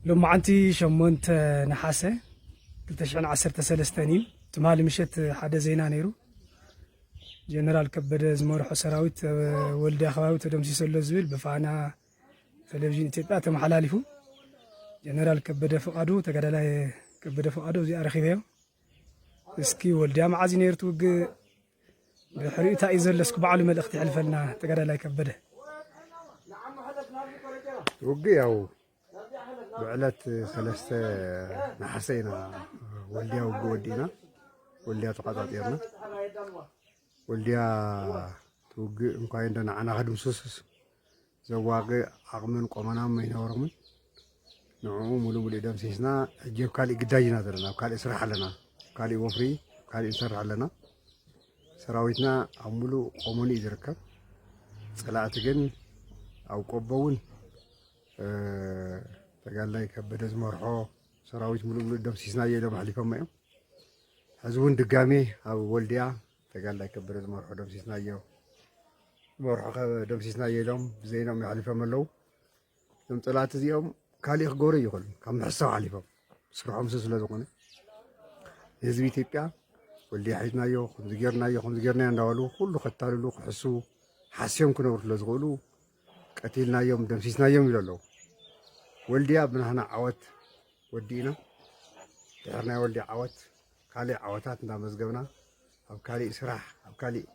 ሎማዓንቲ ሸሞንተ ነሓሰ ክልተ ሽሕን ዓሰርተ ሰለስተን እዩ። ትማሊ ምሸት ሓደ ዜና ነይሩ። ጀነራል ከበደ ዝመርሖ ሰራዊት ኣብ ወልድያ ከባቢ ተደምሲሱ ኣሎ ዝብል ብፋና ቴሌቪዥን ኢትዮጵያ ተመሓላሊፉ። ጀነራል ከበደ ፍቓዱ፣ ተጋዳላይ ከበደ ፍቓዱ፣ እዚኣ ረኺበዮ። እስኪ ወልድያ መዓዝ እዩ ነይሩ እቲ ውግእ? ድሕሪኡ እንታይ እዩ ዘሎ? እስኪ ባዕሉ መልእኽቲ ይሕልፈልና ተጋዳላይ ከበደ። ውግእ ያው ብዕለት ሰለስተ ነሓሰ ኢና ወልድያ ውግእ ወዲእና፣ ወልድያ ተቋጻጺርና። ወልድያ ትውግእ እንኳይ እንደ ንዓና ከድምስሱስ ዘዋግእ ዓቕምን ቆመናም ኣይነበሮምን። ንዕኡ ሙሉእ ሙሉእ ደምሲስና፣ ሕጂ ኣብ ካሊእ ግዳጅ ኢና ዘለና፣ ኣብ ካሊእ ስራሕ ኣለና፣ ኣብ ካሊእ ወፍሪ፣ ኣብ ካሊእ ንሰርሕ ኣለና። ሰራዊትና ኣብ ሙሉእ ቆመኑ እዩ ዝርከብ። ጸላእቲ ግን ኣብ ቆቦ እውን፣ እ፣ ተጋዳላይ ከበደ ዝመርሖ ሰራዊት ሙሉእ ሙሉእ ደምሲስናዮ ኢሎም ኣሕሊፎሞ እዮም። ሕዚ እውን ድጋሜ ኣብ ወልድያ ተጋዳላይ ከበደ ዝመርሖ ደምሲስናዮ፣ ዝመርሖ ከ-፣ ደምሲስናዮ ኢሎም ብዜንኦም የሕሊፎም ኣለዉ። እዞም ጸላእቲ እዚኦም ካሊእ ክገብሩ ኣይኽእሉን፣ ካብ ምሕሳው ሓሊፎም ስርሖም እሱ ስለ ዝኾነ፣ ንህዝቢ ኢትዮጵያ ወልድያ ሒዝናዮ፣ ከምዚ ጌርናዮ፣ ከምዚ ጌርናዮ እንዳበሉ ኩሉ ከታልሉ፣ ክሕስዉ፣ ሓስዮም ክነብሩ ስለ ዝኽእሉ፣ ቀቲልናዮም፣ ደምሲስናዮም ኢሉ ኣለዉ። ወልድያ ብናህና ዓወት ወዲእና፣ ድሕሪ ናይ ወልድያ ዓወት ካሊእ ዓወታት እንዳመዝገብና፣ ኣብ ካሊእ ስራሕ፣ ኣብ ካሊእ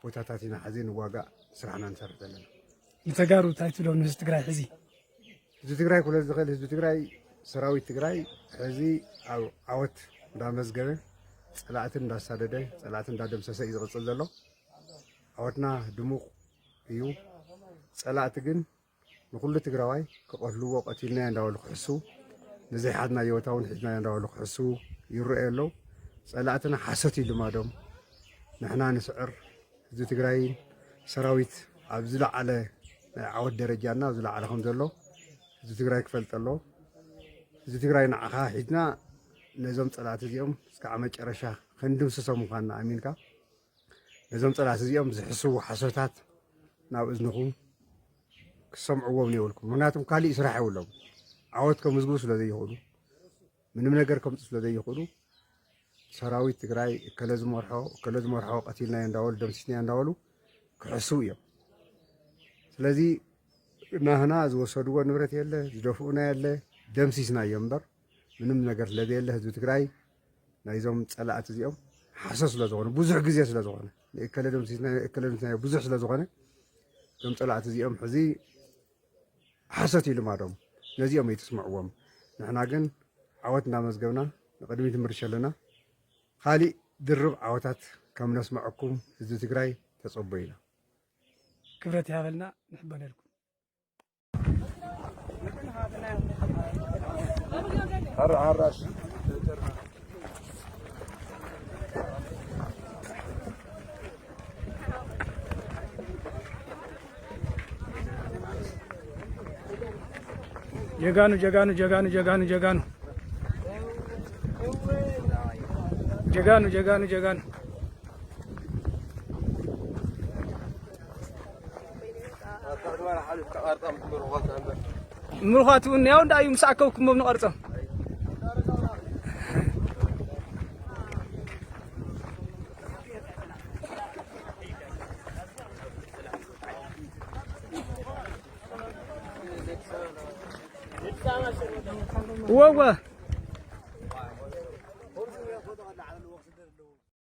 ቦታታት ኢና ሕዚ ንዋጋእ ስራሕና ንሰርሕ ዘለና። ንተጋሩ እንታይ ትብሎም ንህዝቢ ትግራይ ሕዚ? ህዝቢ ትግራይ ኩለ ዝኽእል ህዝቢ ትግራይ፣ ሰራዊት ትግራይ ሕዚ ኣብ ዓወት እንዳመዝገበ፣ ጸላእትን እንዳሳደደ፣ ጸላእትን እንዳደምሰሰ እዩ ዝቕጽል ዘሎ። ዓወትና ድሙቕ እዩ። ጸላእቲ ግን ንኹሉ ትግራዋይ ክቐትልዎ፣ ቀቲልናዮ እንዳበሉ ክሕስዉ፣ ንዘይሓዝናዮ ቦታ እውን ሒዝናዮ እንዳበሉ ክሕስዉ ይረኣዩ ኣለዉ። ጸላእትና ሓሶት እዩ ልማዶም። ንሕና ንስዕር፣ ህዝቢ ትግራይን ሰራዊት ኣብ ዝለዓለ ናይ ዓወት ደረጃና ኣብ ዝለዓለ ከም ዘሎ ህዝቢ ትግራይ ክፈልጥ ኣለዎ። ህዝቢ ትግራይ ንዓኻ ሒዝና ነዞም ጸላእቲ እዚኦም እስካዕ መጨረሻ ክንድምስሶም ምዃንና ኣሚንካ፣ ነዞም ጸላእቲ እዚኦም ዝሕስዉ ሓሶታት ናብ እዝንኹም ክሰምዕዎም የብልኩም። ምኽንያቱም ካሊእ ስራሕ የብሎም። ዓወት ከምዝግቡ ስለ ዘይኽእሉ፣ ምንም ነገር ከምፁ ስለ ዘይኽእሉ፣ ሰራዊት ትግራይ እከለ ዝመርሖ፣ እከለ ዝመርሖ ቀቲልናዮ እንዳበሉ፣ ደምሲስናዮ እንዳበሉ ክሕስዉ እዮም። ስለዚ ናህና ዝወሰድዎ ንብረት የለ፣ ዝደፍኡና የለ፣ ደምሲስናዮ እምበር ምንም ነገር ስለ ዘየለ ህዝቢ ትግራይ ናይዞም ጸላእቲ እዚኦም ሓሶት ስለ ዝኾነ፣ ብዙሕ ግዜ ስለ ዝኾነ፣ ንእከለ ደምሲስናዮ፣ እከለ ደምሲስናዮ ብዙሕ ስለ ዝኾነ፣ እዞም ጸላእቲ እዚኦም ሕዚ ሓሶት እዩ ልማዶም። ነዚኦም ኣይትስምዕዎም። ንሕና ግን ዓወት እንዳመዝገብና ንቕድሚት ንምርሽ ኣለና። ካሊእ ድርብ ዓወታት ከም ነስምዐኩም ህዝቢ ትግራይ ተጸበዩና። ክብረት ይሃበልና፣ ንሕበነልኩም። ጀጋኑ ጀጋኑ ጀጋኑ ጀጋኑ ጀጋኑ ጀጋኑ ጀጋኑ ጀጋኑ ምሩኻት እውን ያው እንዳዩ ምስ ኣከብኩሞ ንቐርጾም። እወ እወ።